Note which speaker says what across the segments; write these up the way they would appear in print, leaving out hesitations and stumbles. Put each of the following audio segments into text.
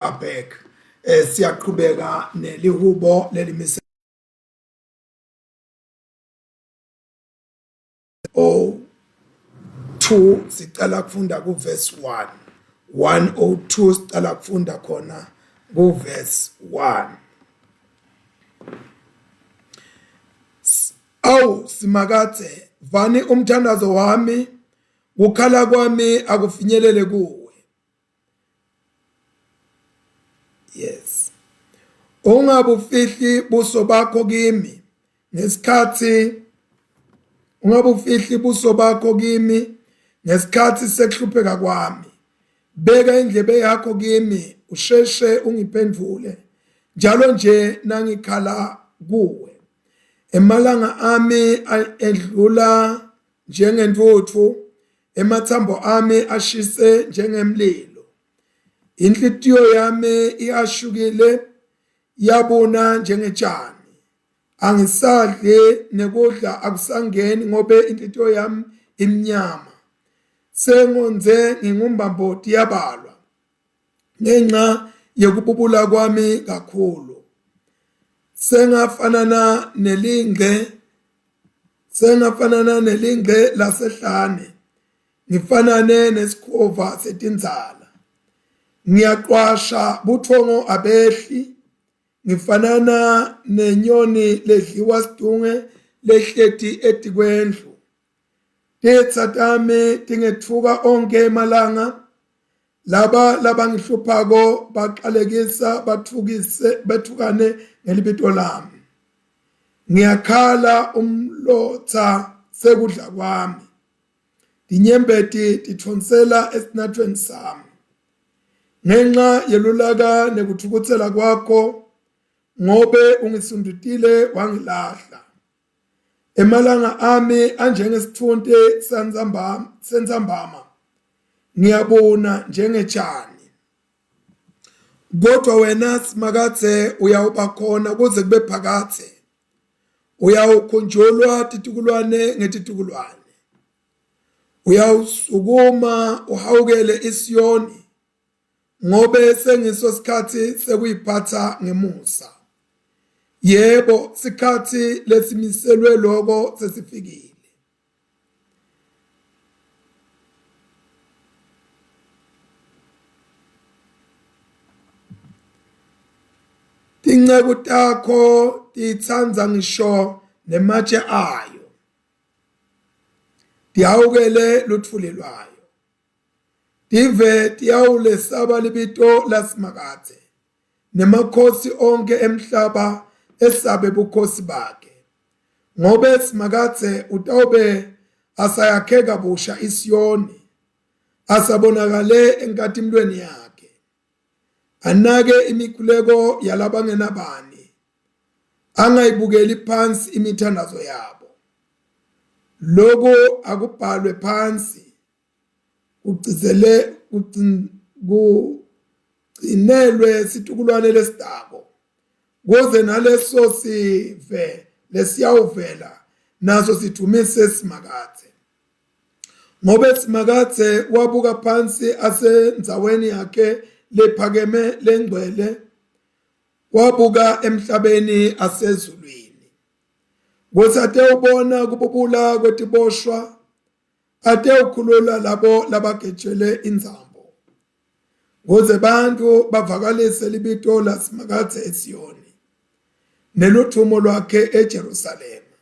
Speaker 1: Back eh siyaqhubeka nelihubo lelimise o 2 sicela kufunda ku verse 1 102 sicela kufunda khona ku verse 1 Awu Simakadze vani umthandazo wami kukhala kwami akufinyelele kuwe Yes. Ungabufihli buso bakho kimi ngesikhathi ungabufihli buso bakho kimi ngesikhathi sekuhlupheka kwami. Beka indlebe yakho kimi usheshe ungiphendvule njalo nje nangikhala kuwe. Emalanga ami edlula njengentutfu Emathambo ami ashise njengemlilo. Inhlitiyo yami iyashukile yabuna njengetshani. Angisadli nekudla akusangeni ngobe inhlitiyo yami imnyama. Sengondze ngingumbamboti yabalwa ngenxa yokububula kwami kakhulu. Sengafanana nelingce Sengafanana nelingce lasehlane, ngifanane nesikhova setindzala. Ngiyaqwasha buthongo abehli, ngifanana nenyoni ledliwa sidunge lehleti etikwendlu. Titsa tami tingetfuka onkhe emalanga, laba labangihluphako baqalekisa bathukise bethukane ngelibito lami. Ngiyakhala umlotha sekudla kwami. Tinyembeti titfonsela esinathweni sami. Ngenxa yelulaka nekutfukutsela kwakho ngobe ungisundutile wangilahla. Emalanga ami anjengesitfunti santsambama sentsambama ngiyabuna njengetshani. Kodwa wena Simakadze uyawuba khona kuze kube phakadze. Uyawukhunjulwa titukulwane ngetitukulwane. Uyawusukuma uhawukele iSiyoni ngobe sengiso sikhatsi sekuyiphatsa ngemusa. Yebo, sikhatsi lesimiselwe loko sesifikile. Tinceku takho tiyitsandza ngisho nematshe ayo, tihawukele lutfuli lwayo. Tive tiyawulesaba libito laSimakadze, nemakhosi onkhe emhlaba esabe bukhosi bakhe. Ngobe Simakadze utawube asayakhe kabusha iSiyoni, asabonakale enkatimulweni yakhe. Anake imikhuleko yalabangenabani, angayibukeli phansi imithandazo yabo. Lokhu akubhalwe phansi kugcizele kugcinelwe situkulwane lesitako kuze naleso sive lesiyawuvela naso sidumise Simakadze. Ngobe Simakadze wabuka phansi asendzaweni yakhe lephakeme lengcwele, wabuka emhlabeni asezulwini. Kutsi atewubona kububula kwetiboshwa atewukhulula labo labagejele intsambo kuze bantfu bavakalise libito laSimakadze eSiyoni neludvumo lwakhe eJerusalema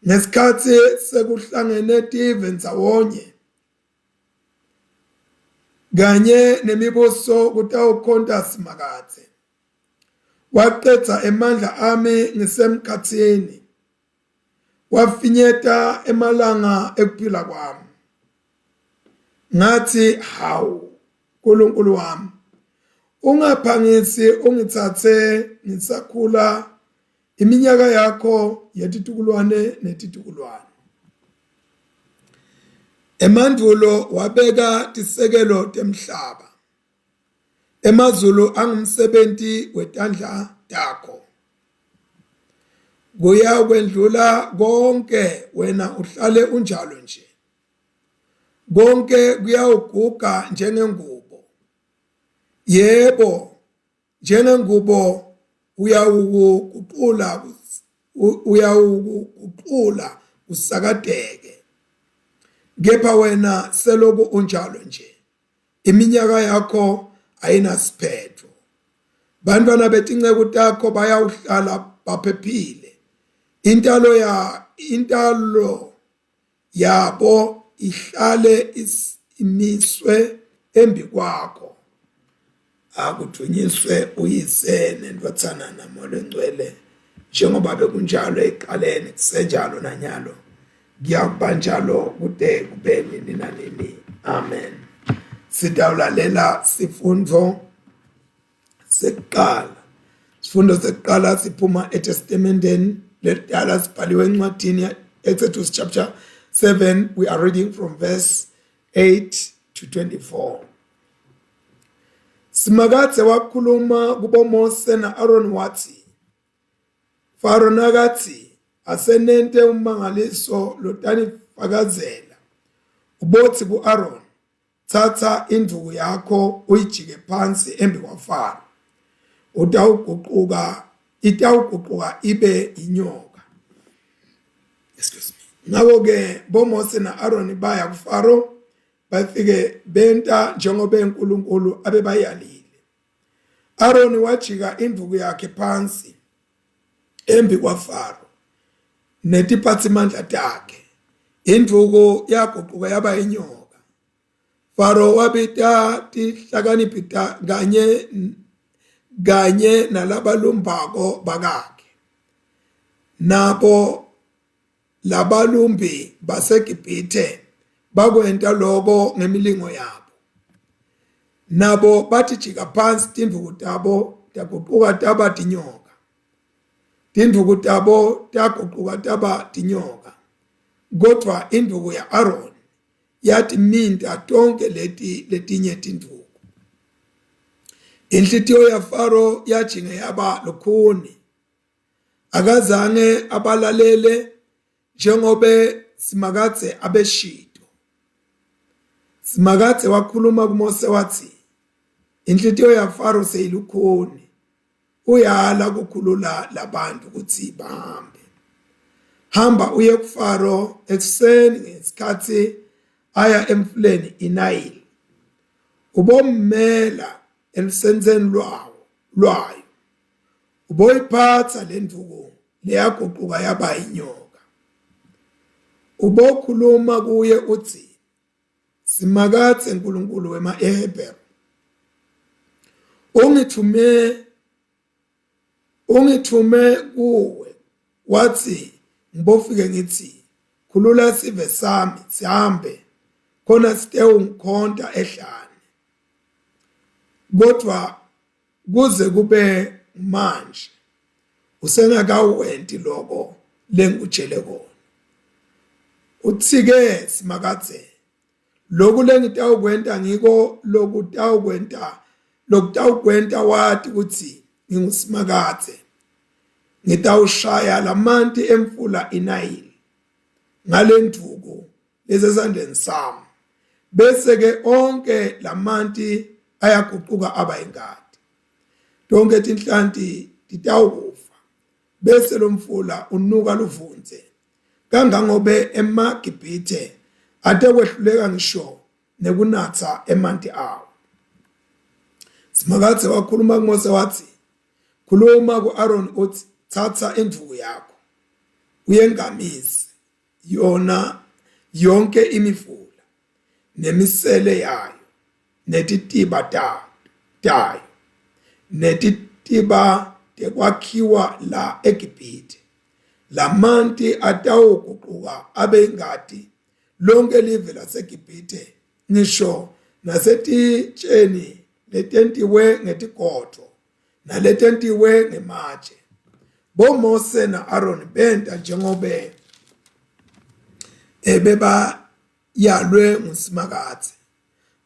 Speaker 1: ngesikhatsi sekuhlangene tive ndzawonye kanye nemibuso kutawukhonta Simakadze waqedza emandla ami ngisemkhatsini Wafinyeta emalanga ekuphila kwami. Ngathi, hawu Nkulunkulu wami, ungaphangisi ungitsatse ngisakhula iminyaka yakho yetitukulwane netitukulwane. Emandvulo wabeka tisekelo temhlaba. Emazulu angumsebenti wetandla takho. Kuyakwendlula konke wena uhlale unjalo nje. Konke kuyawuguga njengengubo. Yebo, njengengubo uyawukuguqula uyawukuguqula usakateke. Kepha wena seloku unjalo nje, iminyaka yakho ayinasiphetho. Bantfwana betinceku takho bayawuhlala baphephile. Intalo ya intalo yabo ihlale imiswe embikwakho. Akudvunyiswe uYise neNdvodzana naMoya Longcwele njengoba bekunjalo ekuqaleni kusenjalo nanyalo kuyakuba njalo kude kube nini nanini. Amen. Sitawulalela sifundvo sekuqala. Sifundo sekuqala siphuma eTestamenteni lelidala sibhaliwe encwadini ya-Exodus chapter 7 we are reading from verse 8 to 24. Simakadze wakhuluma kuboMose na-Aroni watsi, Faro nakatsi asenente ummangaliso lotanifakazela, ubotsi ku-Aroni, Tsatsa indvuku yakho uyijike phansi embikwaFaro. Utawuguquka itawuguquka ibe inyoka. Excuse me. Ngakho-ke boMose na-Aroni baya kuFaro bafike benta njengoba uNkulunkulu abebayalile. Aroni wajika indvuku yakhe phansi embi kwaFaro netiphatsimandla takhe. Indvuku yaguquka yaba inyoka. Faro wabita tihlakaniphi kanye kanye nalabalumbako bakakhe. Nabo Labalumbi baseGibhithe bakwenta loko ngemilingo yabo. Nabo batijika phansi tindvuku tabo tagucuka taba tinyoka. Tindvuku tabo tagucuka taba tinyoka. Kodvwa indvuku ya-Aroni yatiminta tonkhe leti letinye tindvuku. Inhlitiyo yaFaro yajinge yaba lukhuni. Akazange abalalele njengobe Simakadze abeshito. Simakadze wakhuluma kuMose watsi, Inhlitiyo yaFaro seyilukhuni, uyala kukhulula labantu kutsi bahambe. Hamba uye kuFaro ekuseni ngesikhatsi aya emfuleni iNayili. Ubommela elusentseni lwawo lwayo. Uboyiphatsa le ndvuku leyaguquka yaba inyoka. Ubokhuluma kuye utsi, Simakadze Nkulunkulu wema-Ehebheru ungitfume ungitfume kuwe watsi ngibofike ngitsi khulula sive sami sihambe khona sitewungikhonta ehlane kodvwa kuze kube manje usengakawenti loko lengikutshele kona. Uthi-ke Simakadze, loku lengitawukwenta ngiko lokutawukwenta lokutawukwenta wati kutsi nginguSimakadze. Ngitawushaya lamanti emfula iNayili ngalendvuku lesesandleni sami bese ke onke lamanti ayaguquka aba ingati tonke tinhlanti titawukufa bese lomfula unuka luvundze kangangobe emaGibhithe atekwehluleka ngisho nekunatsa emanti awo. Simakadze wakhuluma kuMose watsi, Khuluma ku-Aroni utsi, Tsatsa indvuku yakho uyengamise yona yonke imifula nemisele yayo netitiba tayo netitiba tekwakhiwa la eGibhithe lamanti atawuguquka abe ingati lonke live laseGibhithe ngisho nasetitsheni letentiwe ngetigodvo naletentiwe ngematshe. BoMose na-Aroni benta njengobe ebebayalwe nguSimakadze.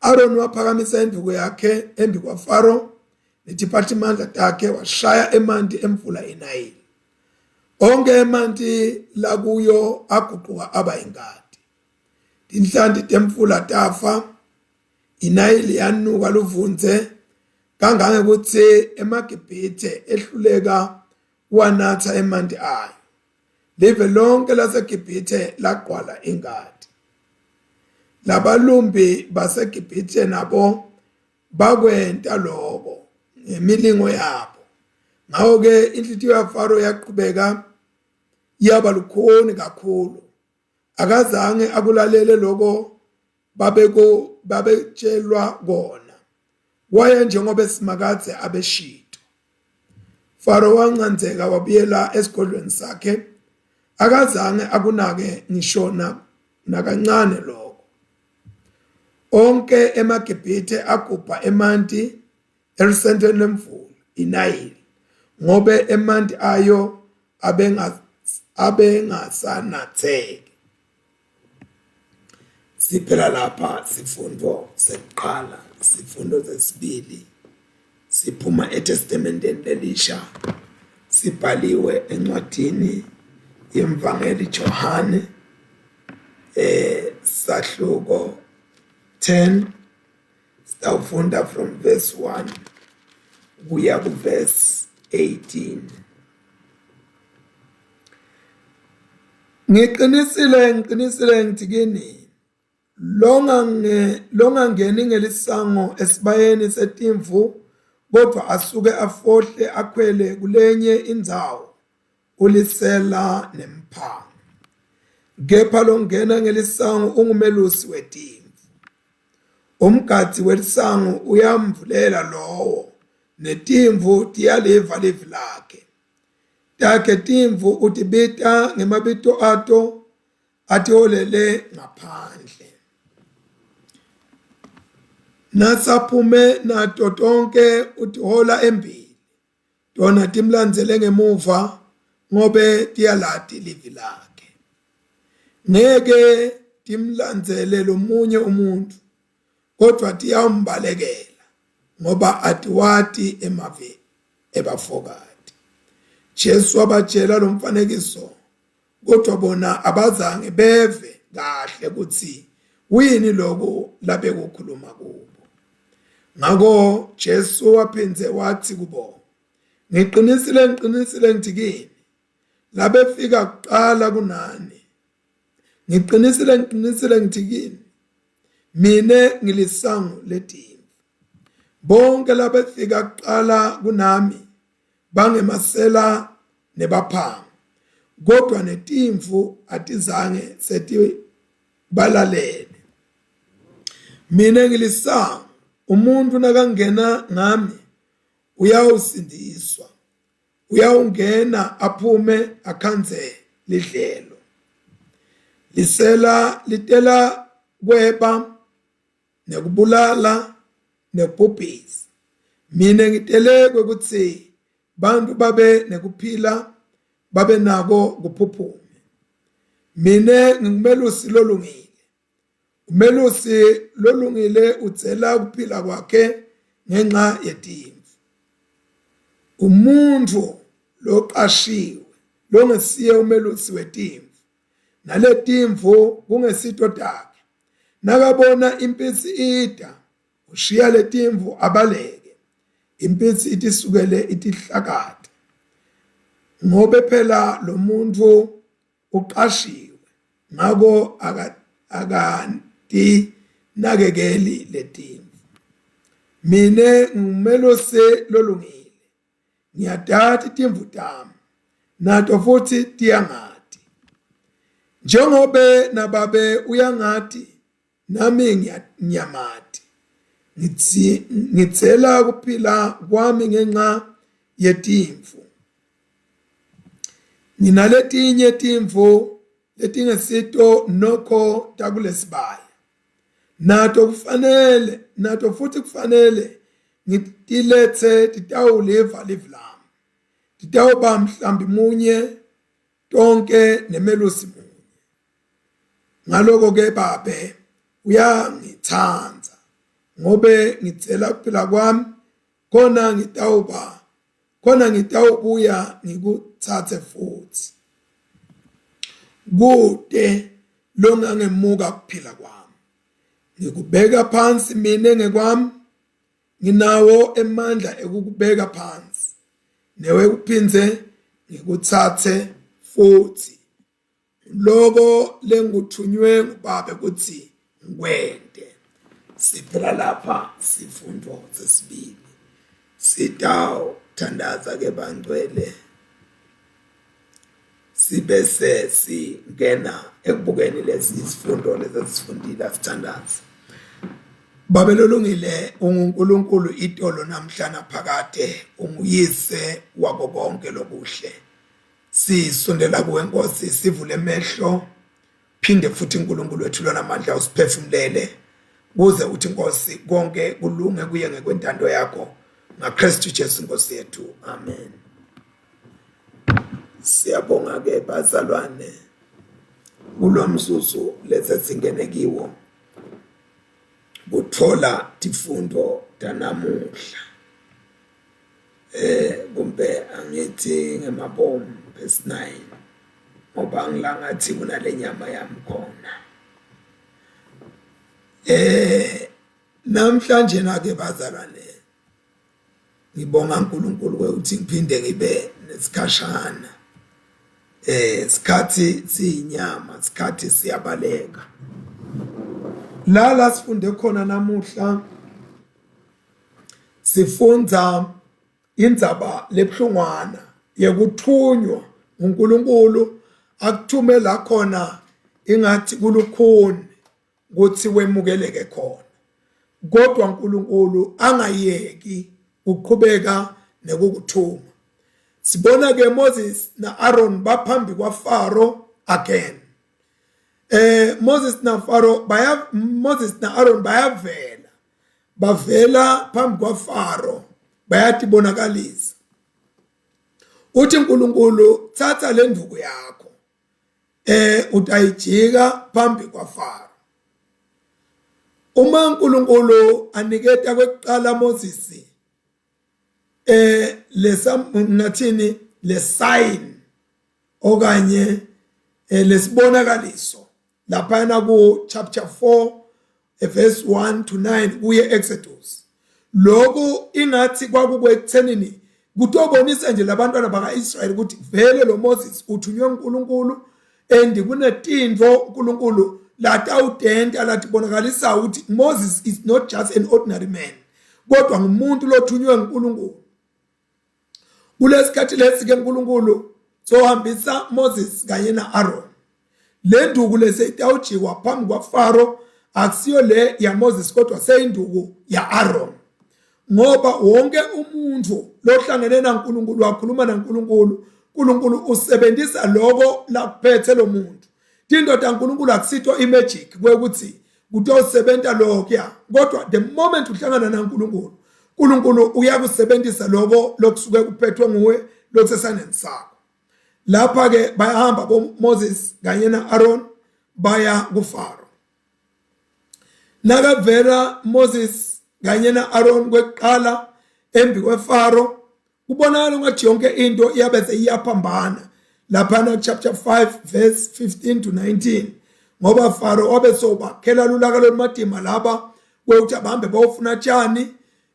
Speaker 1: Aroni waphakamisa indvuku yakhe embi kwaFaro netiphathimandla takhe washaya emanti emfula iNayili. Onke emanti lakuyo aguquka aba ingati. Tinhlanti temfula tafa, iNayili yanuka luvundze. kangangekutsi emaGibhithe ehluleka kuwanatsa emanti ayo. Live lonke laseGibhithe lagcwala ingati. Labalumbi baseGibhithe nabo bakwenta loko ngemilingo yabo. Ngako-ke inhlitiyo yaFaro yaqhubeka yaba lukhuni kakhulu. Akazange akulalele loko babeko babetshelwa kona. Waya njengobe Simakadze abeshito. Faro wancandzeka wabuyela esigodlweni sakhe. Akazange akunake ngisho nakancane lokho. Onke emaGibhithe agubha emanti elusentfweni lwemfula iNayili ngobe emanti ayo abengasanatseki. Siphela lapha sifundo sekuqala, sifundo sesibili siphuma eTestamenteni lelisha sibhaliwe encwadini yemvangeli Johane eh sahluko 10 sitawufunda from verse 1 kuya ku verse 18. Ngiqinisile ngiqinisile ngithi kini longangeni ngelisango esibayeni setimvu kodvwa asuke afohle akhwele kulenye indzawo ulisela nemphango. Kepha longena ngelisango ungumelusi wetimvu. Umgadzi welisango uyamvulela lowo netimvu tiyaliva livi lakhe. Takhe timvu utibita ngemabito ato atiholele ngaphandle. Nasaphume nato tonke utihola embili, tona timlandzele ngemuva ngobe tiyalati livi lakhe. Ngeke timlandzele lomunye umuntfu kodvwa tiyawumbalekela ngoba atiwati emavi ebafokati. Jesu wabatjela lo mfanekiso kodwa bona abazange beve kahle kutsi kuyini loku labekukhuluma kubo. Ngako Jesu waphindze watsi kubo, Ngiqinisile ngiqinisile ngithi kini, labefika kuqala kunani. Ngiqinisile ngiqinisile ngithi kini, mine ngilisango letimvu. Bonke labefika kuqala kunami bangemasela nebaphangi, kodwa netimvu atizange setibalalele. Mina ngilisango, umuntu nakangena ngami uyawusindiswa, uyawungena aphume akhandze lidlelo. Lisela litela kweba nekubulala nekubhubhisa. Mina ngitele kwekutsi bantfu babe nekuphila babe nako kuphuphume. Mina ngingumelusi lolungile. Umelusi lolungile udzela kuphila kwakhe ngenxa yetimvu. Umuntfu loqashiwe longesiye umelusi wetimvu naletimvu kungesito takhe Nakabona impisi ita, ushiya letimvu abaleke. Impisi itisukele itihlakate. Ngobe phela lo muntfu uqashiwe, ngako akatinakekeli letimvu. Mine ngingumelusi lolungile. Ngiyatati timvu tami, nato futsi tiyangati. Njengobe nababe uyangati, nami ngiyamati. Ngitsela kuphila kwami ngenxa yetimvu. Nginaletinye timvu letingesito nokho takulesibaya. Nato kufanele, nato futsi kufanele ngitilethe titawuliva livi lami. Titawuba mhlambi munye tonke nemelusi munye. Ngaloko-ke Babe uyangitsandza ngobe ngitsela kuphila kwami khona ngitawuba khona ngitawubuya ngikutsatse futsi. Kute longangemuka kuphila kwami. Ngikubeka phansi mine ngekwami. Nginawo emandla ekukubeka phansi newekuphindze ngikutsatse futhi. Loko lengikuthunywe nguBabe kutsi ngikwente. Siphela lapha sifundo sesibili. Sitawuthandaza ke bangcwele sibese singena ekubukeni lesi sifundo lesi sifundile asithandaze. Babe lolungile unguNkulunkulu itolo namhla naphakade unguyise wako konke lokuhle. Sisondela kuwe Nkosi sivule emehlo phinde futhi uNkulunkulu wethu lona mandla usiphefumulele kuze uthi Nkosi konke kulunge kuye ngekwentando yakho ngaKristu Jesu Nkosi yethu amen. Siyabonga ke bazalwane kulomzuzu lesesingene kiwo kuthola tifundo tanamuhla eh kumbe angithi ngemabomu verse 9 ngoba ngilangathi kunale nyama yami khona eh namhlanje na ke bazalwane ngibonga uNkulunkulu ukuthi ngiphinde ngibe nesikhashana eh sikhathi siyinyama sikhathi siyabaleka la la sifunde khona namuhla sifundza indzaba lebuhlungwana yekuthunywa uNkulunkulu akuthume la khona ingathi kulukhuni ukuthi wemukeleke khona kodwa uNkulunkulu angayeki uqhubeka nekukuthuma sibona ke Moses na Aaron baphambi kwaFaro again eh Moses na Faro baya Moses na Aaron bayavela bavela phambi kwaFaro bayatibonakalisa uthi uNkulunkulu thatha le nduku yakho eh utayijika phambi kwaFaro uma uNkulunkulu aniketa kwekuqala Moses eh lesa ngathini le sign okanye eh, lesibonakaliso laphana ku chapter 4 verse 1 to 9 kuye Exodus lokhu ingathi kwakukwekuthenini kutobonisa nje labantwana bakaIsrayeli ukuthi vele lo Moses uthunywe uNkulunkulu and kunetinto uNkulunkulu latawutenta latibonakalisa ukuthi Moses is not just an ordinary man kodwa ngumuntu lothunywe uNkulunkulu Kulesikhathi lesi ke uNkulunkulu sohambisa Moses kanye naAron. Le nduku lese itawujikwa phambi kwaFaro akusiyo le yaMoses kodwa seyinduku yaAron. Ngoba wonke umuntu lohlangene naNkulunkulu wakhuluma naNkulunkulu, uNkulunkulu usebenzisa lokho lakuphethe lo muntu. Tindoda uNkulunkulu akusitho imagic kwekuthi kutosebenta lokhuya kodwa the moment uhlangana naNkulunkulu uNkulunkulu uyakusebenzisa lokho lokusuke kuphethwe nguwe lokusesandleni sakho lapha ke bayahamba bo Moses kanye naAron baya kuFaro nakavela Moses kanye naAron kwekuqala embi kweFaro Kubonakala ngathi yonke into iyabe seyiyaphambana laphana chapter 5 verse 15 to 19 ngoba Faro wabe sobakhela lulaka lolumatima laba kwekuthi abahambe bayofuna tshani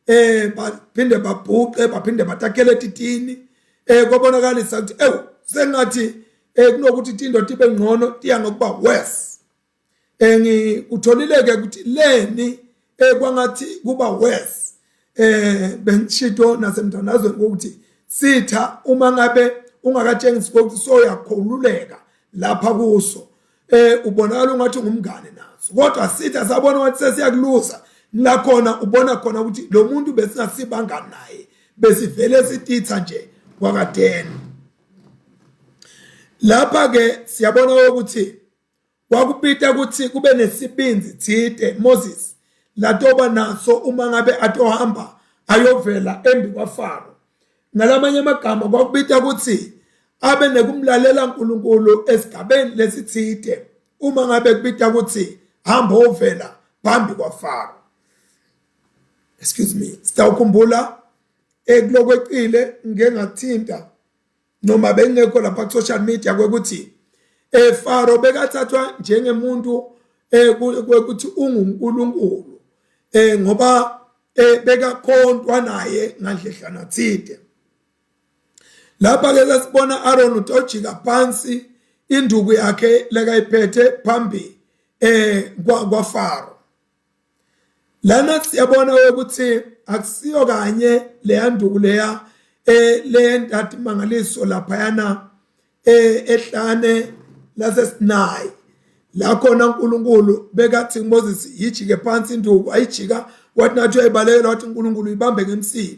Speaker 1: eh baphinde babhuqe baphinde batakhele titini eh kwabonakalisa ukuthi ewu sengathi eh kunokuthi tinto tibe ngcono tiya ngokuba worse eh ngikutholile ke ukuthi leni eh kwangathi kuba worse eh bengishito nasemthandazweni ukuthi sitha uma ngabe ungakatshengisi ukuthi soyakhululeka lapha kuso eh ubonakala ungathi ungumngane naso kodwa sitha sabona ukuthi sesiyakuluza la khona ubona khona ukuthi lo muntu besingasibangani naye besivele sititha nje kwakadeni lapha ke siyabona ukuthi Kwakupita ukuthi kube nesibinzi thide Moses latoba naso uma ngabe atohamba ayovela embi kwaFaro. Ngalamanye amagama kwakubita ukuthi abe nekumlalela uNkulunkulu esigabeni lesithide uma ngabe kubita ukuthi hamba ovela phambi kwaFaro. Excuse me. Sitawukhumbula ekulokwecile ngike ngathinta noma bengekho lapha ku social media kwekuthi eh Faro bekathathwa njengemuntu eh kwekuthi unguNkulunkulu eh ngoba eh bekakhontwa naye ngandledlana thide. Lapha ke sesibona Aaron utojika phansi induku yakhe lekayiphethe phambi eh kwaFaro. Lana siyabona ukuthi akusiyo kanye leya nduku leya eh leyentathi mangaliso laphayana eh ehlane laseSinayi la khona uNkulunkulu bekathi kuMoses yijike phansi induku ayijika wathi nathi uyayibalekela wathi uNkulunkulu ibambe ngemsila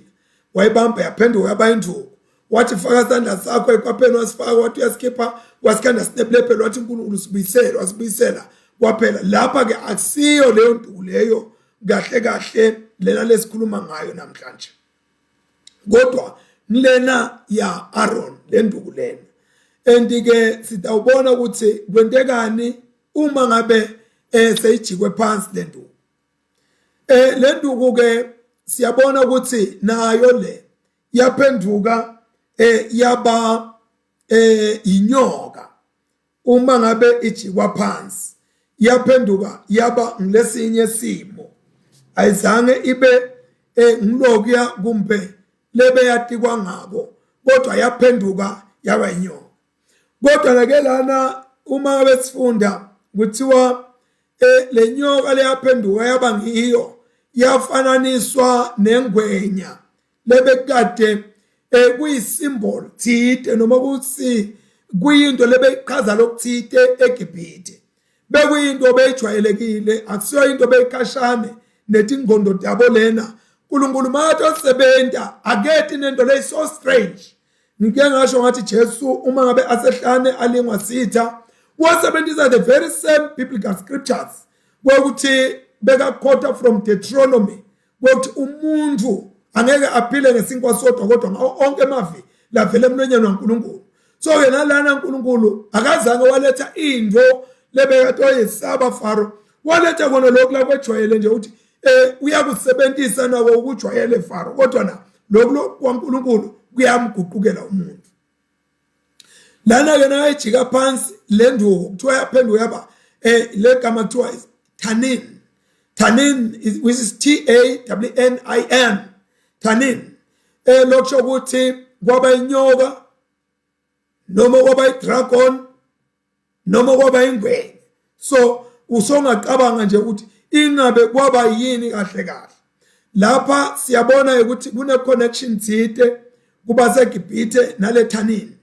Speaker 1: wayibamba yaphenduka yaba induku wathi faka isandla sakho ekwapheni wasifaka wathi uyasikhipha wasikhanda sinebulephelo wathi uNkulunkulu sibuyisele wasibuyisela kwaphela lapha ke akusiyo leyo nduku leyo kahle kahle lena lesikhuluma ngayo namhlanje kodwa lena ya Aaron le nduku lena and ke sitawubona ukuthi kwentekani uma ngabe eh seyijikwe phansi le nduku. Eh le nduku ke siyabona ukuthi nayo le yaphenduka eh yaba eh inyoka uma ngabe ijikwa phansi yaphenduka yaba ngilesinye simo ayizange ibe eh ngilokuya kumbe lebe yatikwa ngako kodwa yaphenduka yaba inyoka. Kodwa ke lana uma ngabe sifunda kuthiwa eh le nyoka leyaphenduka yaba ngiyo yafananiswa nengwenya lebekade eh kuyisymbol thide noma kuthi kuyinto lebeyichaza lokuthide eGibhithe. Bekuyinto beyijwayelekile akusiyo into beyikhashane netingqondo tabo lena. uNkulunkulu makatosebenta aketi nento leyi so strange. Ngike ngasho ngathi Jesu uma ngabe asehlane alingwa sitha wasebenzisa the very same biblical scriptures kwekuthi bekakhotha from Deuteronomy kwekuthi umuntu angeke aphile ngesinkwa sodwa kodwa ngawo onke amavi lavela emlonyeni waNkulunkulu. So ke nalana uNkulunkulu akazange waletha into lebekatoyesaba Faro, waletha kona lokhu lakwejwayele nje ukuthi eh uyakusebenzisa nako ukujwayele Faro, kodwa na lokhu kwaNkulunkulu kuyamguqukela umuntu. Lana ke nayijika phansi le nduku kuthiwa yaphenduka yaba eh le gama kuthiwa Tanin. Tanin is, which is T A W N I N. Tanin. Eh lokusho ukuthi kwaba inyoka noma kwaba idragon noma kwaba ingwenya. So usongacabanga nje ukuthi ingabe kwaba yini kahle kahle. Lapha siyabona ukuthi kune connection thite kubaseGibhithe nale Tanin.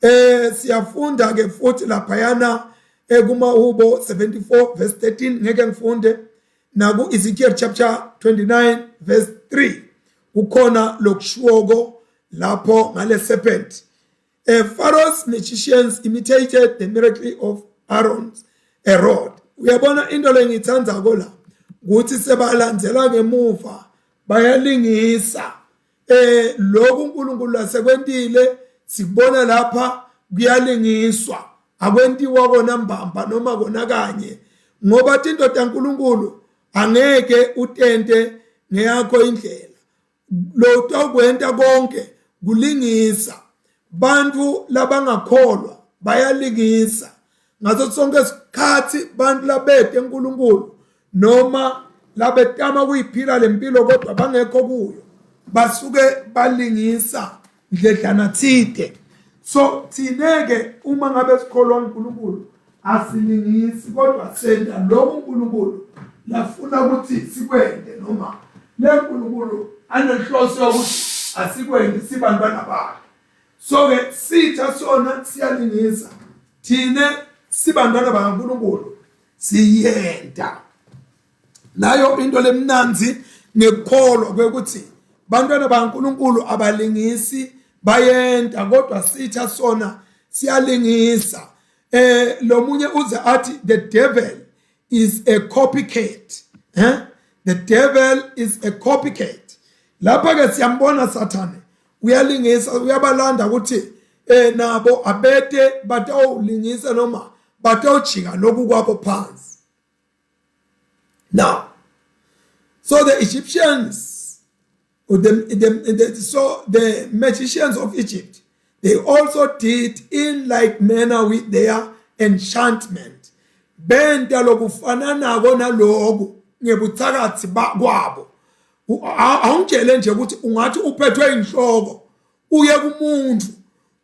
Speaker 1: Eh siyafunda ke futhi laphayana ekumahubo 74 verse 13 ngeke ngifunde naku Ezekiel chapter 29 verse 3 kukhona lokushiwoko lapho ngale serpent. Pharaoh's magicians imitated the miracle of Aaron's a rod. Uyabona into lengithandzako la ukuthi sebalandzela ngemuva bayalingisa eh lokhu uNkulunkulu asekwentile sikubona lapha kuyalingiswa akwentiwa kona mbamba noma kona kanye ngoba tinto taNkulunkulu angeke utente ngeyakho indlela lo utawukwenta konke kulingisa. Bantu labangakholwa bayalingisa ngaso sonke isikhathi. Bantu labete uNkulunkulu noma labetama kuyiphila lempilo kodwa bangekho kuyo basuke balingisa ndledlana thide. So thine-ke uma ngabe sikholwa uNkulunkulu asilingisi kodwa senta lokhu uNkulunkulu lafuna ukuthi sikwente noma le nkulunkulu anenhloso yokuthi asikwente sibantwana bakhe. So ke sitha sona siyalingisa, thine sibantwana bakaNkulunkulu siyenta. Nayo into lemnanzi ngekukholwa kwekuthi bantwana bakaNkulunkulu abalingisi bayenta, kodwa sitha sona siyalingisa. Eh lo munye uze athi the devil is a copycat. Eh the devil is a copycat. Lapha ke siyambona Sathane uyalingisa, uyabalanda ukuthi eh nabo abete batawulingisa noma batawujika lokhu kwabo phansi. Now, so the Egyptians, or the, so the magicians of Egypt, they also did in like manner with their enchantment. Benta lokufananako naloku ngebuthakathi kwabo. Awungitshele nje ukuthi ungathi uphethwe inhloko uye kumuntu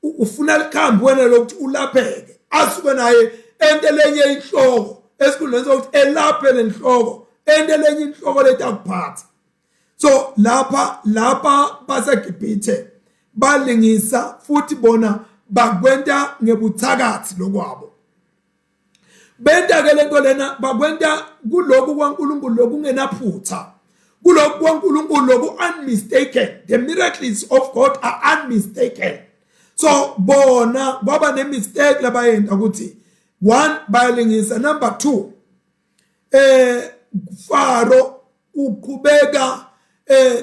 Speaker 1: ufuna likhambi wena lokuthi ulapheke asuke naye ente lenye inhloko esikhundleni sokuthi elaphe lenhloko ente lenye inhloko letakuphatha. So lapha lapha baseGibhithe balingisa futhi bona bakwenta ngebuthakathi lokwabo. Benta ke lento lena bakwenta kuloku kwaNkulunkulu lokungenaphutha, kuloku kwaNkulunkulu loku unmistaken. The miracles of God are unmistaken. So bona kwaba ne mistake labayenta ukuthi one, bayalingisa, number 2, Faro uqhubeka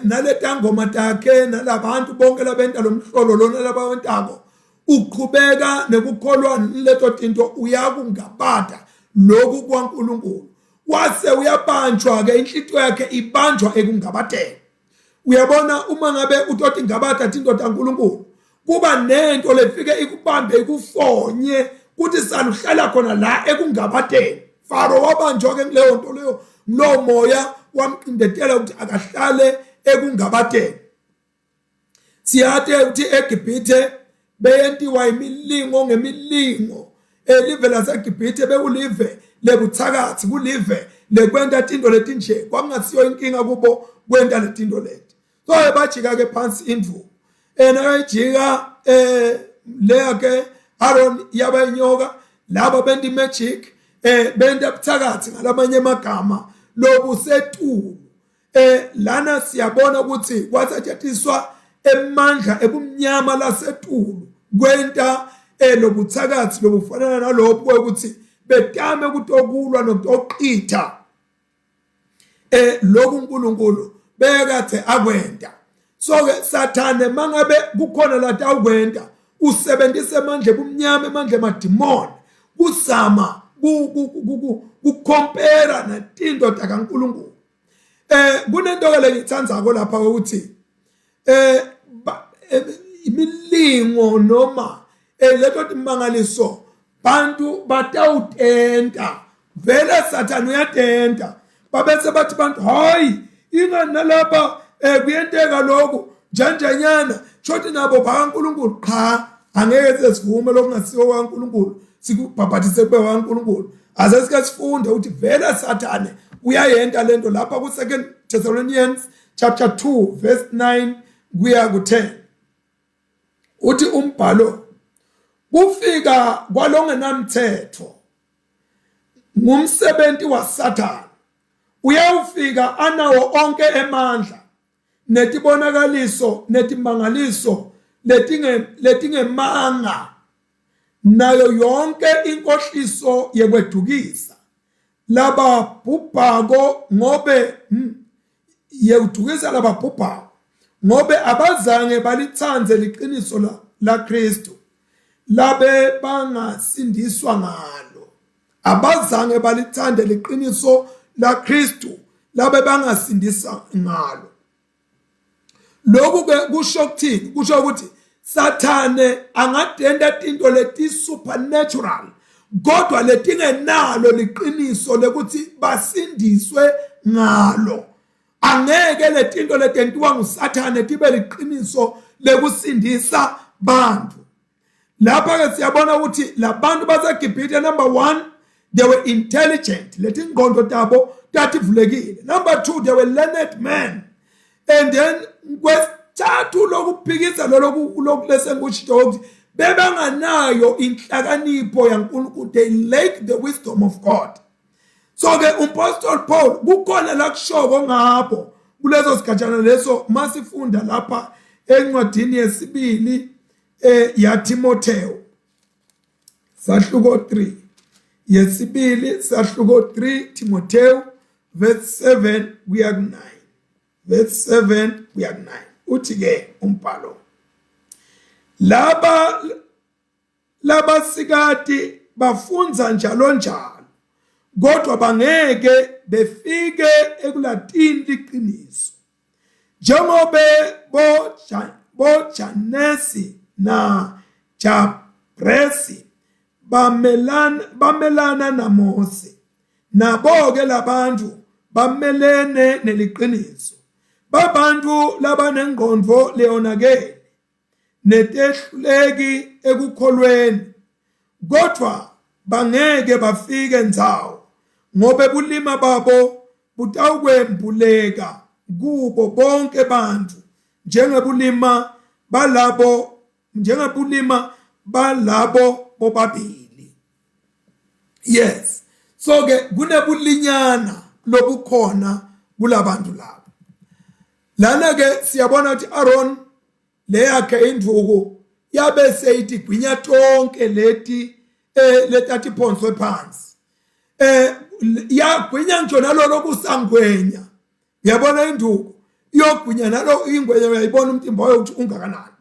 Speaker 1: naletangoma takhe nalabantu bonke labenta lomhlolo lona labawentako, uqhubeka nekukholwa leto tinto, uyakungabata lokhu kwaNkulunkulu. Wase uyabanjwa ke, inhlitiyo yakhe ibanjwa ekungabateni. Uyabona, uma ngabe utoti ngabata tinto taNkulunkulu, kuba nento lefike ikubambe ikufonye kuthi saluhlala khona la ekungabateni. Faro wabanjwa ke kuleyo nto leyo, lowo moya wamqindetela ukuthi akahlale ekungabateni. Siyati ukuthi eGibhithe beyentiwa imilingo ngemilingo. Elive laseGibhithe bekulive lebuthakathi, kulive lekwenta tinto letinje, kwakungasiyo inkinga kubo kwenta letinto leti. So bajika ke phansi indvuku, nakayijika leya ke Aaron yaba inyoka. Laba benta imagic, benta buthakathi ngalamanye amagama lobusetulu. Lana siyabona ukuthi kwasatshatiswa emandla ebumnyama lasetulu kwenta lobuthakathi lobufanana nalobu ukuthi betame ukutokulwa nokutoqitha lokhu uNkulunkulu bekade akwenta. So ke Sathane mangabe kukhona lati awukwenta, usebenzisa amandla ebumnyama, amandla emadimoni kuzama kukompera netinto takaNkulunkulu. Kunento ke lengithandzako lapha ukuthi imilingo noma leto timangaliso bantu batawutenta vele. Sathane uyatenta, babese bathi bantu hayi, ingani nalapha kuyenteka lokhu njanjanyana, shothi nabo bakaNkulunkulu. Cha, angeke sesivume lokungasiwo kwaNkulunkulu sikubhabhathise kube waNkulunkulu. Ase sike sifunde ukuthi vele Sathane uyayenta lento lapha ku 2 Thessalonians chapter 2 verse 9 kuya ku 10. Uthi umbhalo, kufika kwalongenamthetho ngumsebenzi waSathane, uyawufika anawo onke emandla netibonakaliso netimangaliso letingemanga nayo yonke inkohliso yekwedukisa lababhubhako, ngobe yekudukisa lababhubhako, ngobe abazange balitsandze liqiniso laKristu labe bangasindiswa ngalo. Abazange balithande liqiniso laKristu labe bangasindisa ngalo. Lokhu ke kusho ukuthini? Kusho ukuthi Sathane angadenda tinto leti supernatural kodwa letingenalo liqiniso lekuthi basindiswe ngalo. Angeke letinto letentiwa nguSathane tibe liqiniso lekusindisa bantu. Lapha ke siyabona ukuthi labantu baseGibhithe, number 1, they were intelligent, letingqondo tabo tativulekile. Number 2, they were learned men. And then kwesithathu lokuphikisa loloku lokulesenkusho ukuthi bebanganayo inhlakanipho yaNkulunkulu, they lack the wisdom of God. So ke umpostoli Paul kukhona la kushoko ngabo kuleso sigatshana leso masifunda lapha encwadini yesibili yaTimotheo sahluko 3, yesibili sahluko 3 Timotheo verse 7 kuya ku 9, verse 7 kuya ku 9. Uthi ke umbhalo, laba labasikati bafunza njalo njalo kodwa bangeke befike ekulatini liqiniso, njengobe boJanesi na Jabresi bamelana naMose, nabo ke labantu bamelene neliqiniso. Babantu labanengqondo leyonakele netehluleki ekukholweni kodwa bangeke bafike ndzawo ngobe bulima babo butawukwembuleka kubo bonke bantfu njengebulima balabo njengebulima balabo bobabili. Yes, so ke kunebulinyana lobukhona kulabantu laba. Lana ke siyabona ukuthi Aaron leyakhe indvuku yabe seyitigwinya tonke leti eh letatiphonswe phansi. Eh yagwinya ngisho nalolo kusangwenya. Uyabona induku iyogwinya nalo ingwenya uyayibona umtimba wayo ukuthi ungakanani.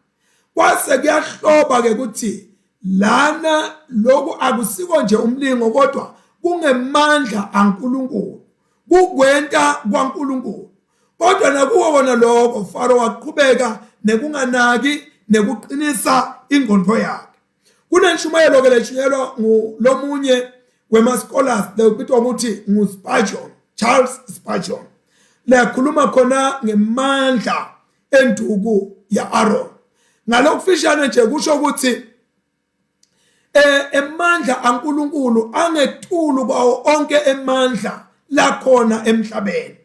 Speaker 1: Kwase kuyahloba ke ukuthi lana lokhu akusiko nje umlingo kodwa kungemandla aNkulunkulu. Kukwenta kwaNkulunkulu. Kodwa nakuwo kona lokho Faro waqhubeka nekunganaki nekuqinisa ingqondo yakhe. Kunenshumayelo ke leshunyelwa ngulomunye wema-scholars lekubitwa ukuthi nguSpurgeon, Charles Spurgeon, lekhuluma khona ngemandla enduku ya-Aaron. Ngalokufishane nje kusho ukuthi eh emandla aNkulunkulu angetulu kwawo onke emandla lakhona emhlabeni.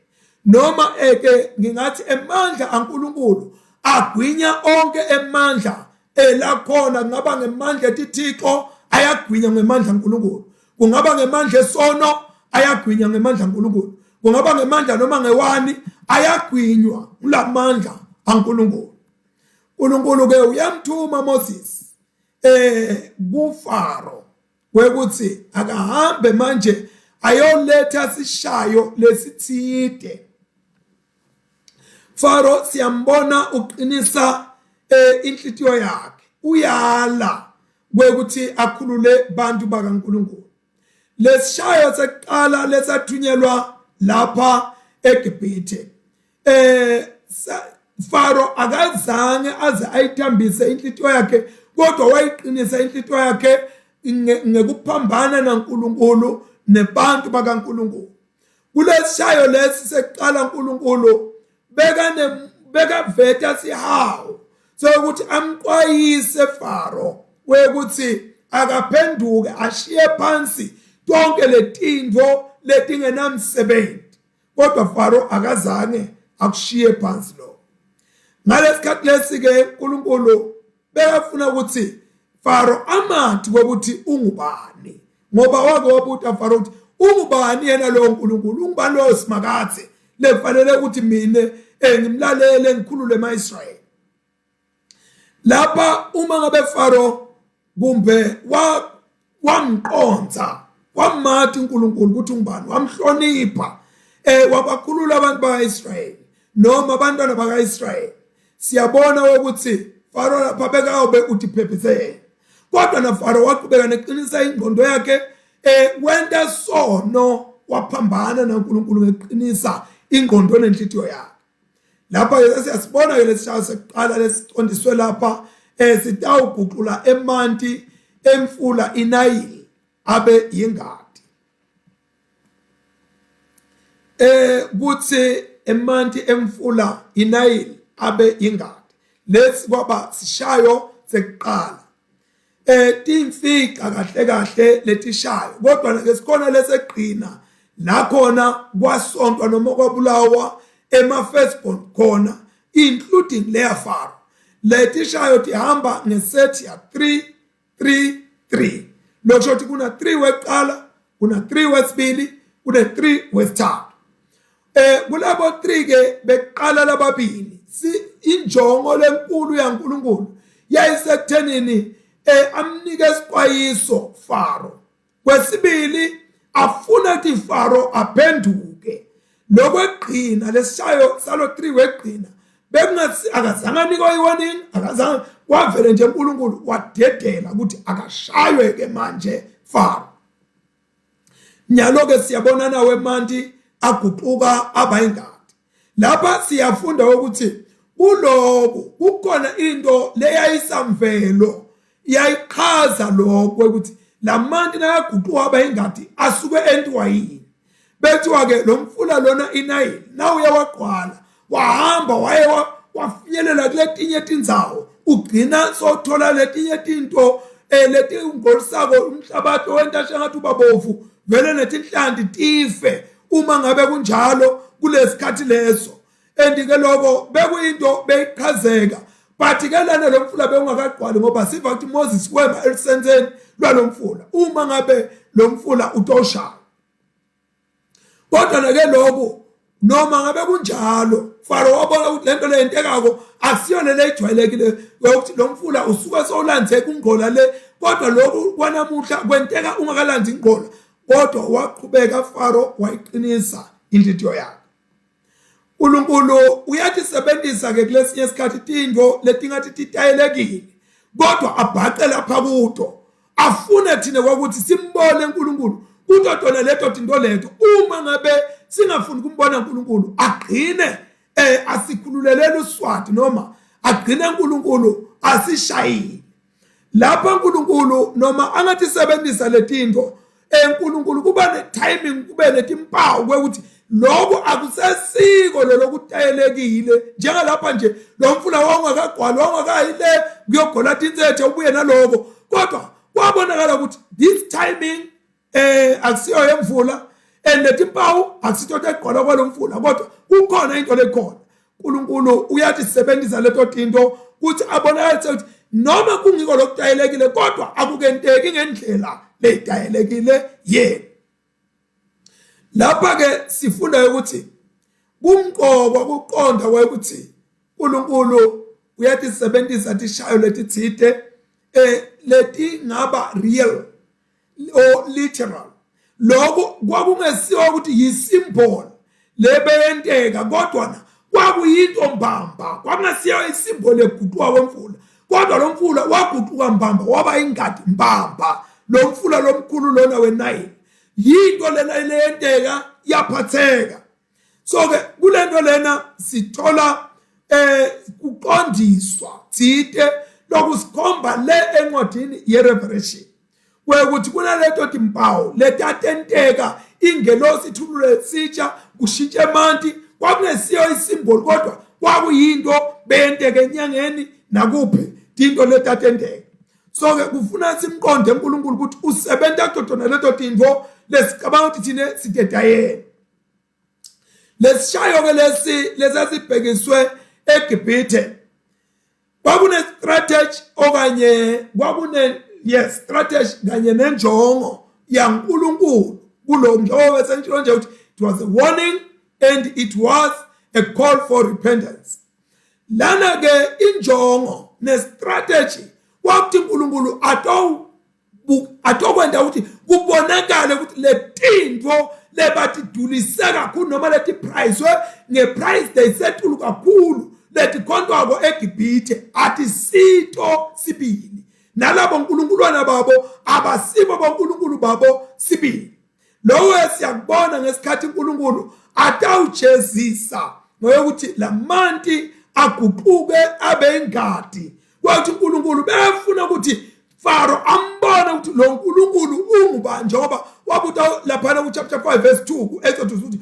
Speaker 1: Noma eke ngingathi emandla aNkulunkulu agwinya onke emandla elakhona, kungaba ngemandla etithixo ayagwinya ngemandla kaNkulunkulu, kungaba ngemandla esono ayagwinya ngemandla kaNkulunkulu, kungaba ngemandla noma ngewani ayagwinywa kulamandla aNkulunkulu. uNkulunkulu ke uyamthuma Moses eh kuFaro kwekuthi akahambe manje ayoletha sishayo lesithide. Faro siyambona uqinisa eh, inhlitiyo yakhe, uyala kwekuthi akhulule bantu bakaNkulunkulu. Lesishayo sekuqala lesathunyelwa lapha eGibhithe, eh Faro akazange aze ayithambise inhlitiyo yakhe, kodwa wayiqinisa inhlitiyo yakhe ngekuphambana naNkulunkulu nebantu bakaNkulunkulu. Kulesishayo lesi sekuqala uNkulunkulu bekane bekaveta sihawu sokuthi amqwayise Faro kwekuthi akaphenduke ashiye phansi tonke letintfo letingenamsebenzi, kodwa Faro akazange akushiye phansi lokho. Ngalesikhathi lesi ke uNkulunkulu bekafuna ukuthi Faro amathi ukuthi ungubani, ngoba wake wabuta Faro ukuthi ungubani yena lowo nkulunkulu, ungubani lowo simakathe lekufanele ukuthi mina eh, ngimlalele ngikhulule ema-Israyeli. Lapha uma ngabe Faro kumbe wamqonza wamati uNkulunkulu ukuthi ungubani, wamhlonipha eh wabakhulula abantu bakaIsrayeli noma abantwana bakaIsrayeli, siyabona ukuthi Faro lapha bekayobe utiphephise yena. Kodwa na Faro waqhubeka neqinisa ingqondo yakhe, eh wenta sono waphambana naNkulunkulu ngeqinisa ingqondo nenhlitiyo yakhe. Lapha ke siyasibona ke lesishayo sekuqala lesiqondiswe lapha eh sitawuguqula emanti emfula iNayili abe yingadi. Eh kuthi emanti emfula iNayili abe yingadi. Lesi kwaba sishayo sekuqala. Eh timfica kahle kahle letishayo, kodwa ke sikhona leseqina la khona kwasontwa noma kwabulawa ema firstborn khona, including leya Faro. Letishayo tihamba ngeset ya 3 3 3, lokusho ukuthi kuna 3 weqala, kuna 3 wesibili, kune 3 wesithathu. Eh kulabo 3 ke beqala lababili, si injongo lenkulu yaNkulunkulu yayisekuthenini eh amnike isiqwayiso Faro. Kwesibili afuna ukuthi Faro aphenduke. Lokwegqina lesishayo salo 3 wegqina bekungasi akazange anikwe iwarning, akazange, kwavele nje uNkulunkulu wadedela ukuthi akashaywe ke manje Faro. Nyalo ke siyabona nawe manti aguquka abayingadi. Lapha siyafunda ukuthi kuloku kukhona into leyayisamvelo yayichaza lokho ukuthi lamanti nakaguquka abayingadi asuke entiwa yini. Bethiwa ke lo mfula lona iNayili na uyawagqwala. Wahamba waye wafinyelela kuletinye tindzawo, ugcina sothola letinye tinto letingolisako umhlabathi wenta shengathi ubabovu vele netinhlanti tife uma ngabe kunjalo kulesikhathi leso. And ke lokho bekuyinto beyichazeka, but ke lana lo mfula bewungakagcwali ngoba siva ukuthi Moses wema elusenzeni lwalomfula uma ngabe lo mfula utoshaya. Kodwa ke lokho noma ngabe kunjalo, Faro wabona ukuthi lento leyentekako akusiyona lejwayelekile yokuthi lo mfula usuke sowulandze kungqola le, kodwa lokhu kwanamuhla kwenteka ungakalandzi ingqola. Kodwa waqhubeka Faro wayiqinisa inhliziyo yakhe. uNkulunkulu uyatisebenzisa ke kulesinye isikhathi tinto letingathi titayelekile, kodwa abhaqe lapha kuto, afune thina kwakuthi simbone uNkulunkulu kuto tona leto tinto leto. Uma ngabe singafuni kumbona uNkulunkulu, agcine asikhululelela uswati noma agcine uNkulunkulu asishayile lapha. uNkulunkulu noma angathi sebenzisa letinto, eNkulunkulu kuba ne timing, kube netimpawu kwekuthi lokho akusesiko lolokutayelekile. Njengalapha nje lo mfula wawungakagcwali, wawungakayi le kuyogola tinsethe ubuye naloko, kodwa kwabonakala ukuthi this timing akusiyo yemvula and letimpawu akusito tegcwala kwalomfula, kodwa kukhona into lekhona. uNkulunkulu uyatisebenzisa leto tinto ukuthi abonakalise ukuthi noma kungiko lokutayelekile, kodwa akukenteki ngendlela leyitayelekile yena. Lapha ke sifunda ukuthi kumqoka kuqonda ukuthi uNkulunkulu uyatisebenzisa tishayo letitsite letingaba real or literal. Lokho kwakungesiwa ukuthi yisymbol lebeyenteka, kodwa kwakuyinto mbamba, kwakungesiyo isymbol eguquka kwemfula, kodwa lo mfula waguquka mbamba waba ingadi mbamba. Lo mfula lomkhulu lona weNile yinto lena leyenteka yaphatheka. So ke kulento lena sithola kuqondiswa thite lokusikhomba le encwadini yeRevelation kwekuthi kunaleto timpawu letatenteka, ingelosi ithulule sitsha kushintshe emanti. Kwakungesiyo isimboli, kodwa kwakuyinto beyenteka enyangeni nakuphi tinto letatenteka. So ke kufuna simqonde uNkulunkulu ukuthi usebenta kuto leto tinto lesicabanga ukuthi thina sidedayela. Lesishayo ke lesi lesasibhekiswe eGibhithe kwakune strategy okanye kwakune yes strategy kanye nenjongo yaNkulunkulu kulo, njengoba sengishilo nje ukuthi it was a warning and it was a call for repentance. Lana ke injongo ne strategy kwakuthi uNkulunkulu atokwenda ukuthi kubonakale ukuthi letinto lebatidulise kakhulu noma letiprayiswe ngeprice leyisetulu kakhulu letikhontwako eGibhithe atisito sibili, nalabo nkulunkulwana babo abasibo bonkulunkulu babo sibili. Lokho siyakubona ngesikhathi uNkulunkulu atawujezisa ngokuthi lamanti aguquke abe ingadi. Kwathi uNkulunkulu befuna ukuthi Faro ambone ukuthi lo nkulunkulu ungubani, njengoba wabuta laphana ku chapter 5 verse 2 ku Exodus ukuthi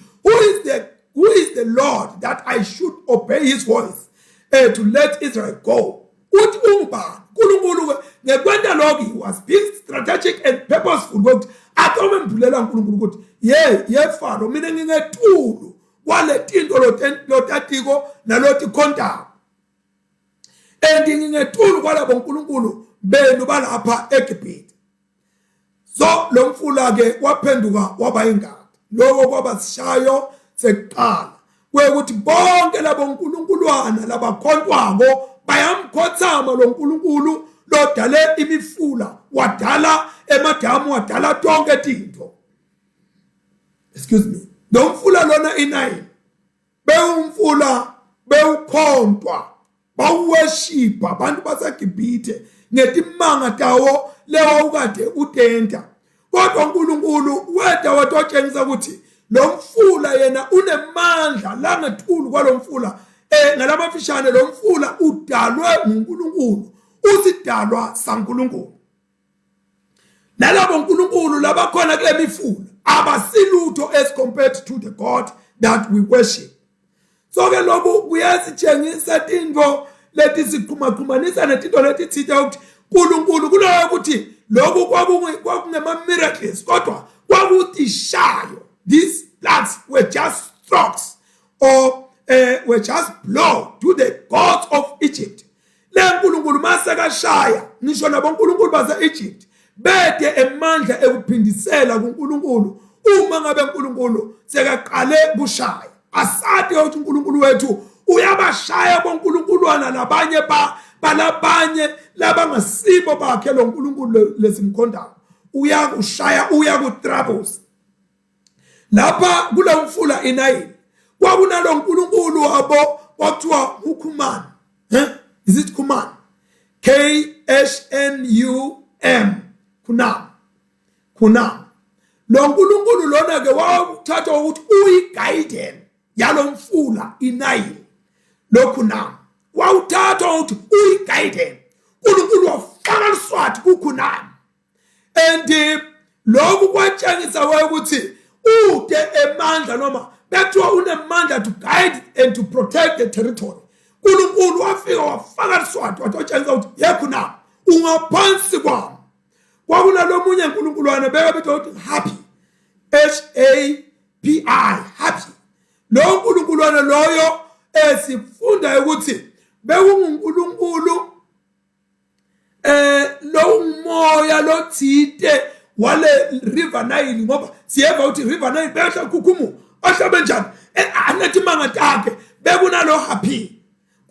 Speaker 1: who is the Lord that I should obey his voice to let Israel go? Uthi ungubani uNkulunkulu ke? Ngekwenta lokho he was being strategic and purposeful ukuthi atomembulela uNkulunkulu ukuthi ye Faro, mina ngingetulu kwaletinto lotatiko nalotikhontako and ngingetulu kwalabo nkulunkulu benu balapha eGibhithe. So lo mfula ke waphenduka waba ingadi. Lokho kwaba sishayo sekuqala kwekuthi bonke labo nkulunkulwana labakhontwako bayamkhothama lo nkulunkulu lodale imifula, wadala emadamu, wadala tonke tinto. Excuse me, lo mfula lona iNile bewumfula bewukhontwa, bawuworshipha abantu baseGibhithe ngetimanga tawo lewawukade utenta. Kodwa uNkulunkulu weda watotshengisa ukuthi lo mfula yena unemandla langetulu kwalomfula. Ngalamafishane, lo mfula udalwe nguNkulunkulu, usidalwa saNkulunkulu, nalabo nkulunkulu labakhona kule mifula abasilutho as compared to the God that we worship. So ke lokhu kuyasitshengisa tintfo letisiqhumaqhumanisa netinto letitsite ukuthi uNkulunkulu kuloyo ukuthi lokhu kwakungema-miracles kodwa kwakutishayo. These plagues were just strokes or were just blow to the gods of Egypt. Le nkulunkulu masekashaya ngisho nabonkulunkulu base-Egypt bede emandla ekuphindisela kuNkulunkulu uma ngabe uNkulunkulu sekaqale kushaya. Asati ukuthi uNkulunkulu wethu uyabashaya bonkulunkulwana labanye ba balabanye labangasibo bakhe lo nkulunkulu lesimkhondayo, uyakushaya, uyaku-troubles. Lapha kulo mfula iNayili kwakunalo nkulunkulu wabo kwakuthiwa uKhumani. Is it Khuman? K H N U M, Khunam, Khunam. Lo nkulunkulu lona ke wawuthathwa ukuthi uyi-guardian yalo mfula iNayili. Lo Khunam wawuthathwa ukuthi uyi-guardian. uNkulunkulu wafaka liswati kuKhunam, and lokhu kwatshengisa ukuthi ude emandla noma bekuthiwa unemandla to guide and to protect the territory. uNkulunkulu wafika wafaka liswati watshengisa ukuthi yekho na ungaphansi kwami. Kwakunalomunye uNkulunkulwana bekabizwa ukuthi Happy, H A P I, Happy. Lo nkulunkulwana loyo esifunda ukuthi bekunguNkulunkulu lo umoya lothite wale River Nile, ngoba siyeva ukuthi River Nile behla khukhumu ahlabe njani anathi mangatakhe bekunalo Happy.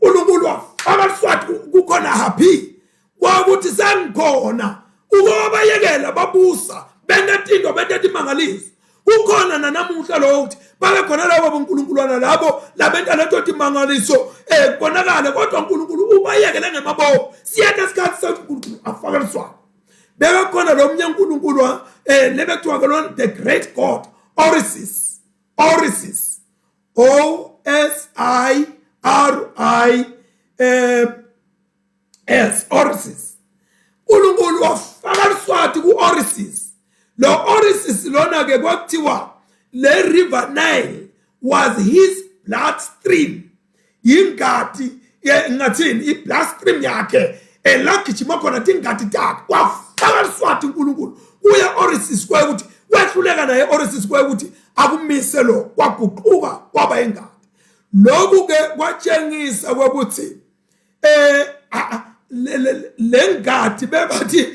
Speaker 1: uNkulunkulu wafaka liswati kukhona Happy kwakuthi sengikhona ukubayekela babusa benta tinto benta timangaliso. Kukhona nanamuhla lo ukuthi babe khona labo bonkulunkulwana labo labenta leto timangaliso kubonakale, kodwa uNkulunkulu ubayekele ngemabomu. Siyeta isikhathi sokuthi uNkulunkulu afake liswati. Bekakhona lo mnye uNkulunkulu lebekuthiwa ke lona the great god Orisis, Orisis, O S I R I S, Orisis. uNkulunkulu wafaka liswati ku-Orisis. Lo Orisis lona ke kwakuthiwa le River Nile was his blood stream, ingati ngathini, i-blood stream yakhe elagijima khona tingati takhe. Wafaka liswati uNkulunkulu kuye Orisis, kwaye ukuthi wehluleka naye Orisis, kwaye ukuthi akumise lo kwaguquka kwaba ingati. Lokhu ke kwatshengisa ukuthi lengati bebathi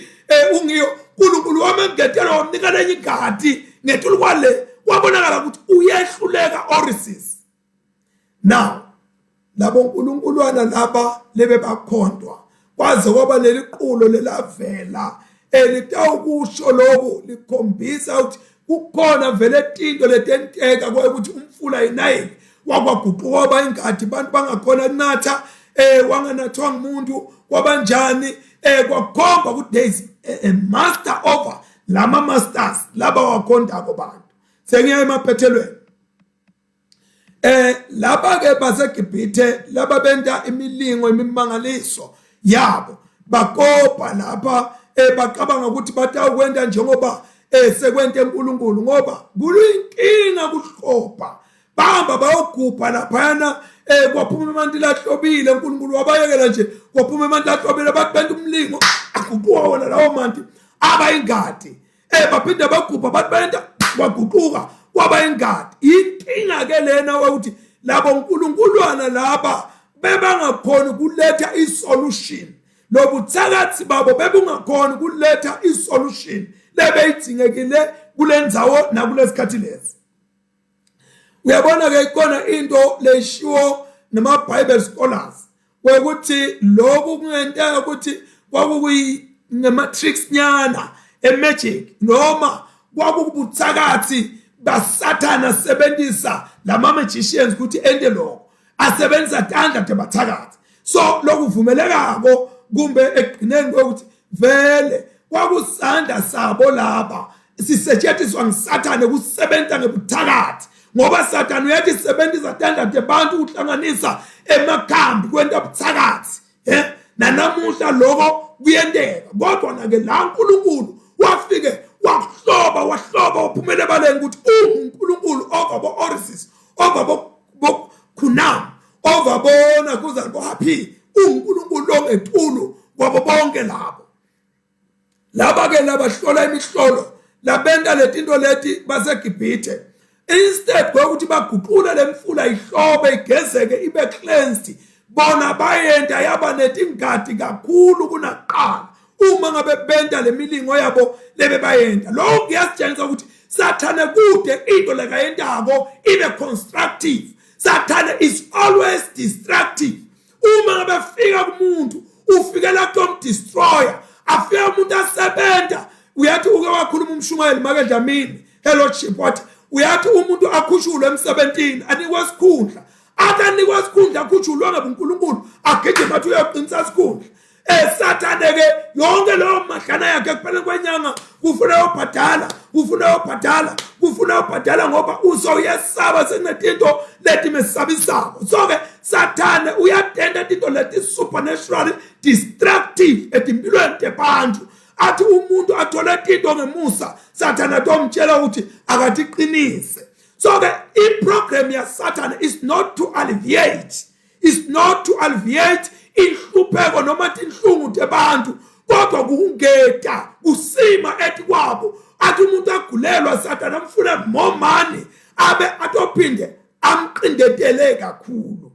Speaker 1: ungiyo uNkulunkulu wamengetela wamnika lenye ingati ngetulu kwale, kwabonakala ukuthi uyehluleka Orisis. Now labo nkulunkulwana laba lebe bakhondwa kwaze kwaba leli qulo lelavela elitawukusho lokhu likhombisa ukuthi kukhona vele tinto letenteka kwaye ukuthi umfula iNayili wakwaguquka waba ingadi, abantu bangakhona kunatha, wanganathwa ngumuntu kwabanjani, kwakhomba ukuthi there is a master over lama masters laba wakhondako bantu. Sengiya emaphethelweni. Laba ke baseGibhithe laba benta imilingo imimangaliso yabo bakopa lapha, bacabanga ukuthi batawukwenta njengoba sekwente uNkulunkulu, ngoba kuyinkinga kuhlopha. Bahamba bayogubha laphayana, kwaphuma amanti lahlobile. uNkulunkulu wabayekela nje, kwaphuma amanti lahlobile, bathi benta umlingo aguquka wona lawo manti aba ingadi. Baphinde bagubha bathi benta kwaguquka kwaba ingadi. Inkinga ke lena ukuthi labo nkulunkulwana laba bebangakhoni ukuletha isolution, lobuthakathi babo bebungakhoni ukuletha isolution lebeyidingekile kule ndzawo nakulesikhathi lesi. Uyabona ke ikhona into leshiwo nama Bible scholars ukuthi lokhu kungenteka ukuthi kwakuyi ngema-tricks nyana e-magic noma kwakubuthakathi basathana sebenzisa lama magicians ukuthi ente lokho, asebenzisa tandla tebathakathi. So lokuvumelekako kumbe ekugcineni kwekuthi vele kwakusandla sabo laba sisetshenziswa ngisathane kusebenza ngebuthakathi, ngoba sathane uyathi sebenzisa tandla tebantu ukuhlanganisa emakhambi kwenta buthakathi. Nanamuhla lokho kuyenteka, kodwa nake la uNkulunkulu wafike wahloba wahloba waphumela ebaleni ukuthi unguNkulunkulu over bo Orisis, over bo Khunam ovabona kuza kwaphi uNkulunkulu ongetulu kwabo bonke labo. Laba ke labahlola imihlolo labenta letinto leti baseGibhithe instead kokuthi baguqule lemfula ihlobe igezeke ibe cleansed bona bayenta yaba netingadi kakhulu kunakuqala uma ngabe benta lemilingo yabo lebe bayenta. Lokho kuyasitshengisa ukuthi Sathane kude into lekayentako ibe constructive. Sathane is always destructive. Uma ngabe fika kumuntu ufikela kutomdestroyer, afika umuntu asebenta. Uyathi uke wakhuluma umshumayeli make Dlamini hello-ship wathi uyathi umuntu akhushulwe emsebentini anikwe isikhundla, athi anikwe isikhundla akhushulwe ngabe uNkulunkulu agijima athi uyoqinisa isikhundla. Esathane ke yonke leyo madlana yakhe ekupheleni kwenyanga kufuna yobhadala, kufuna yobhadala, kufuna yobhadala ngoba uzoyesaba sekunetinto letimesabisako. So ke Sathane uyatenda tinto leti supernaturally destructive etimpilweni tebantu. Athi umuntu athole tinto ngemusa, Sathane atomtshela ukuthi akatiqinise. So ke i-program yaSathane is not to alleviate, is not to alleviate inhlupheko noma tinhlungu tebantu, kodwa kungeta kusima ethi kwabo. Athi umuntu agulelwa, Sathane amfune more money abe atophinde amqindetele kakhulu.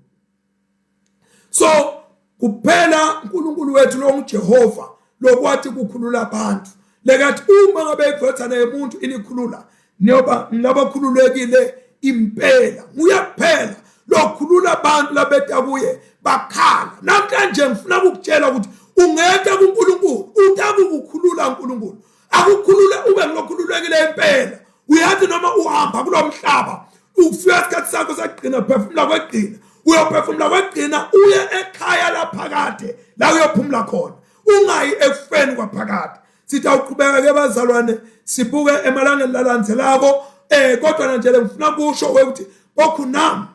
Speaker 1: So kuphela uNkulunkulu wethu lo nguJehova lokwathi kukhulula abantu lekathi uma ngabe indvodzana yomuntu inikhulula niyoba labakhululekile impela. Nguye kuphela lokhulula abantu labeta kuye bakhala. Namhlanje ngifuna ukukutshela ukuthi ungeta kuNkulunkulu utakukukhulula uNkulunkulu akukhulule ube ngilokhululekile impela. Uyathi noma uhamba kulomhlaba ukufika isikhathi sakho sakugcina phefumula kwegcina, uyophefumula kwegcina uye ekhaya laphakade la uyophumula khona, ungayi ekufeni kwaphakade. Sitawuqhubeka ke bazalwane sibuke emalangeni lalandzelako. Kodwa nje ngifuna kusho ukuthi bokhunam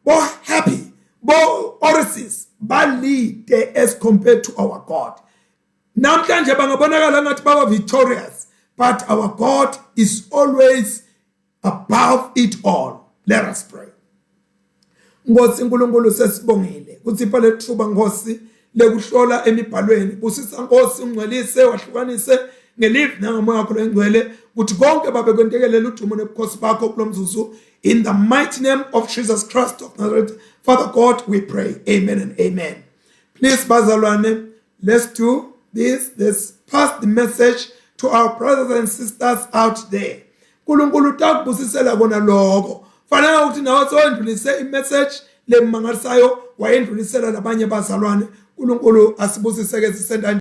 Speaker 1: bo happy bo Orisis balide as compared to our God. Namhlanje bangabonakala ngathi baba victorious, but our God is always above it all. Let us pray. Nkosi uNkulunkulu, sesibongile kutsipha lethuba Nkosi lekuhlola emibhalweni. Busisa Nkosi, ungcwelise wahlukanise ngelivi nangomoya wakho lengcwele ukuthi konke babe kwentekelele udumo nebukhosi bakho kulomzuzu. In the mighty name of Jesus Christ of Nazareth, Father God, we pray. Amen and amen. Please bazalwane, let's do this. Let's pass the message to our brothers and sisters out there. uNkulunkulu utakubusisela kona lokho. Fanele ukuthi nawe sowendlulise imessage lemangalisayo wayendlulisela labanye bazalwane. uNkulunkulu asibusise ke sisenda.